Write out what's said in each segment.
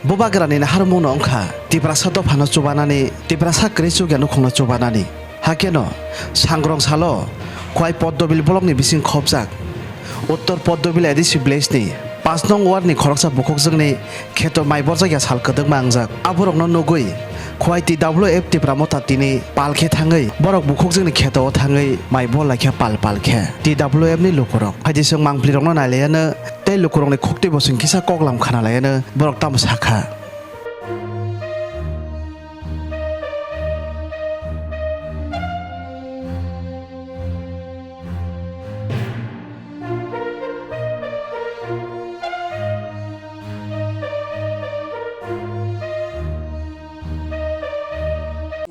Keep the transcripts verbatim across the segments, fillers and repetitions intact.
Bubagrani naharmungno wngkha Tiprasa dophano chubanani, Tiprasa kwrwi chukya nukhungno chubanani. Hakeno Sangrong salo Khwai Poddobil blockni bising khopjak Uttor Poddobil A D C village-ni paanch nong ward-ni khoroksa bukhukjwkni kheto mai borjakya sal kwdwkma wngjak. Aborokno nugwi Khwai T W F Tipra Motha tini pal khe thangwi borok bukhukjwkni kheto-o thangwi mai bor laikha pal pal khe. T W F-ni lukurok phaidi chwng mangpilirokno nailaiyano tei lukurokni khuktwi bosong kisa koklam khana laiyano borok tamo sakha.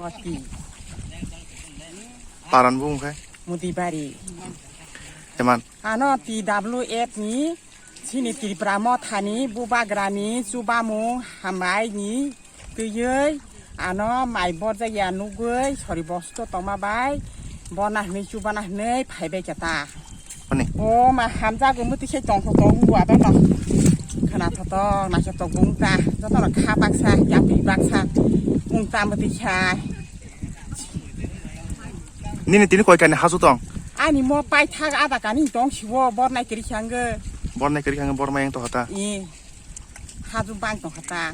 Wati. Paran bung khe? Mudibari. Eman. Ano T W F ni chini Tripura Mothani Bubagrani chubamung hambai ni twiwi ano mai borjakya nugwi sori bosto tongma bai bona hwnwi chubana hwnwi phaibai khe ta. Ani. O ma hamjago mwtwi khe tongthok tong wngbo abono. Khwnathok tong naikhe tong wng ta. Jotono kha baksa yapri baksa wng ta mwtwi khe. Nini tini koi kani hasu tong? Ani mo paithak ada kani tong siwo bor nai kiri khango. Bor nai kiri khango bor mayang to hata. I hasu bang to hata.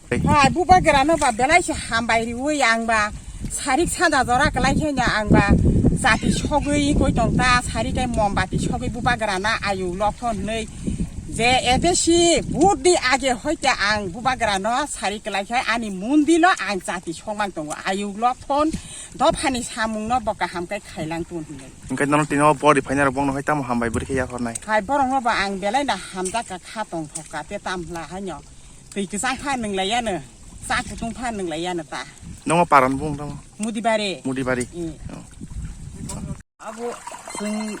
Hai. Hai Bubagrano ba belai se hambai riwi ang ba sarik sanda jora kalai khe ang ba jati sogwi koi tong ta sari kai mombati sogwi Bubagrana ayu lokho hwnwi je A D C vote di age hoite ang Bubagrano sari kalai khe ani mundilo ang jati songmang tongo ayu lokho dophani samungno bo kaham kai khailang tun hwnwi. Hingke nono tini o body phaina rok bongno hai tamo hambai bwrwi khe yakhornai. Hai borokno bo ang belai no hamjak ka kha tongthok ka te tam hla haino. Twi kwchang pha nwnglai yano, cha kutung pha nwnglai yano ta. Nongo paran bung tamo? Mudibari. Mudibari. Mm. Oh. Abo chwng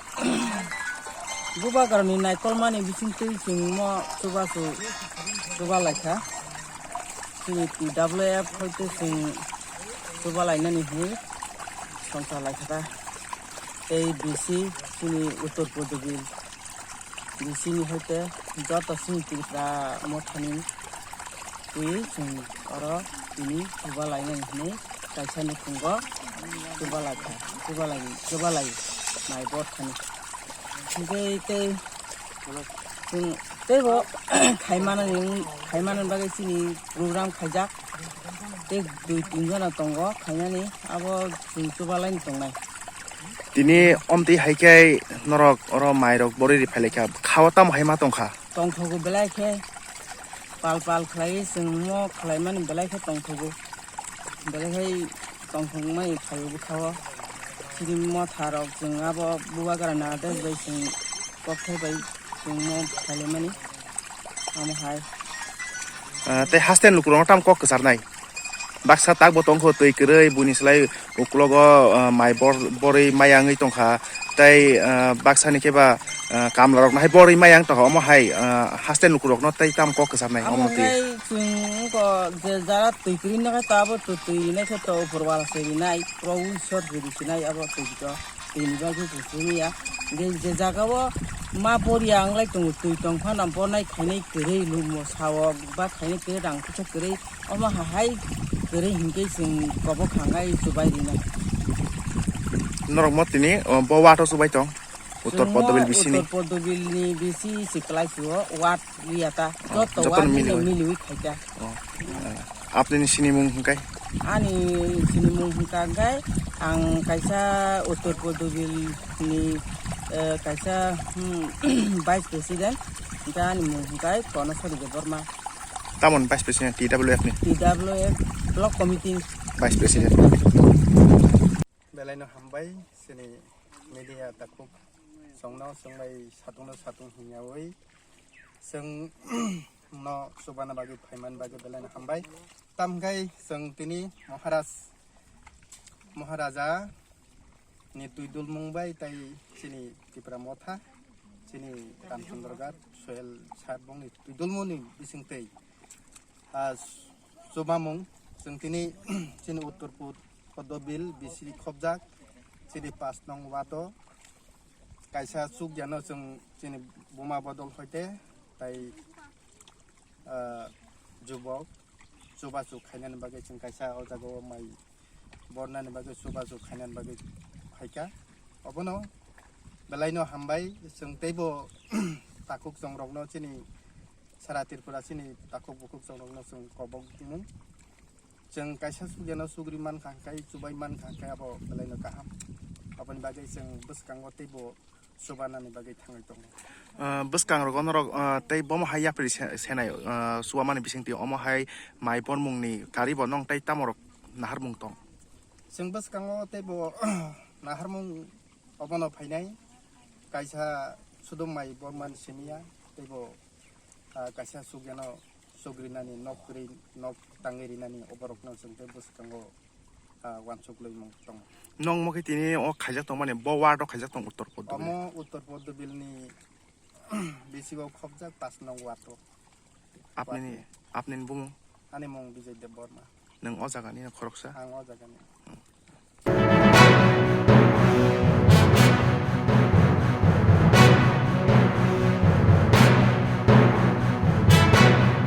Bubagrani naikolmani bisingtwi chwng mo chubachu chuba laikha. Chini T W F hoite chwng chuba lainani hwnwi songcha laikha ta. Tei B C chini Uttor Poddobil. Bisini hoite joto chini Tripura mothani twi chwng oro tini chuba lainani hwnwi kaisa nukhungo chuba lai kha, chuba lai, chuba lai mai bor thani. Hingke tei chwng teibo khaimanani, khaimanani bagwi chini program khaijak. Tei dui tin jona tongo khainani, abo chwng chuba laini tongnai. Tini omtwi hai khe norok oro mairok borwi ri phailaikha, khao tamo hai ma tongkha? Tongthogo belai khe pal pal khlaiwi chwng mo khlaimani belai khe tongthogo. Belai khe tongthokmani phaio bwkhao. Chini motharok chwng abo Bubagrani adres bai chwng kokthai bai chwng mo khailaimani. Omo hai. Ah, tei haste lukurokno tamo kok kwcharnai? Baksa takbo tongkho twi kwrwi, buini slai uklogo, ah, mai bor-, borwi maya wngwi tongkha. Tei, ah, baksani khe ba, ah, kamlarokno hai borwi maya wng tongkha. Omo hai, ah, haste lukurokno tei tamo kok kwcharnai? Omo twi. Omo hai chwng wngkha je jara twi kwrwi nokhe to abo twi, twi rinai khe to upor wala se rinai, Probhu Ishwar se rinai abo twi to. Tini bagwi bo chini ya. Hingke je jaga o ma boriya wng lai tongo, twi tong phano bornai khainai kwrwi, lumo sao ba khainai kwrwi, rang kisa kwrwi, omo ha hai kwrwi hingke chwng kobo khangai chubai rina. Norok mo tini, o, bo wato chubai tong? Uttor Chwng mo Poddobil bisini? Uttor Poddobil ni bisi se kwlai si o, ward liya ta. Oh, joto joto no ward miliwi. Miliwi khaita. Oh. Apni ni sinimung hingkai? Ani sinimung hingka hingkai ang kaisa Uttor Poddobil ni, eh, kaisa, hmm, vice president. Hingka ani mung hingkai Kono Sori Debbarma. Tamon vice president T W F ni? T W F block committee. Vice president. Belai no hambai sini media takhuk songno songbai satungno satung hingyawi. Chwng no chubana bagwi phaimani bagwi belai no hambai. Tamkhe chwng tini Maharaj, Maharaja ni twi dulmung bai tei chini Tipra Motha, chini Ramchandra Ghat, Sohel Saheb bongni twi dulmung ni bisingtwi, ah, chubamung chwng tini chini Uttor Pud-, Poddobil bisini khobjak, chini pas nong wato. Kaisa chukjano chwng chini buma bodol hoite, tai Ah, jubok, chubachu khainani bagwi chwng kaisa o jaga o mai bornani bagwi chubachu khainani bagwi phaikha. Obono belaino hambai, chwng teibo takhuk chongrokno chini sara Tripura chini takhuk bukhuk chongrokno chwng kobok mung. Chwng kaisa sugyano sugri mankha hwnkhe, chubai mankha hwnkhe abo belaino kaham. Aboni bagwi chwng bwskango teibo chubanani bagwi thangwi tongo. Ah, bwskang rogo norok, ah, tei bomo hai yapri se-, senai, ah, chuamani bisingtwi omo hai mai bormungni karibo nong tei tamorok naharmung tong? Chwng bwskango teibo naharmung obono phainai, kaisa sudum mai bormani simiya, teibo, ah, kaisa sugyano sugrinani nok ri-, nok tangwi rinani oborokno chwng tei bwskango ah, uansuk lwimung tongo. Nong mokhe tini o khaijak tongmani, bo ward o khaijak tong Uttor Poddo Bill. Omo Uttor Poddo Bill ni bisingo khobjak pas nong ward o. Apni ni, apni ni bumung? Ani mung Bijay Deb Borma. Nwng o jaga ni khoroksa? Ang o jaga ni.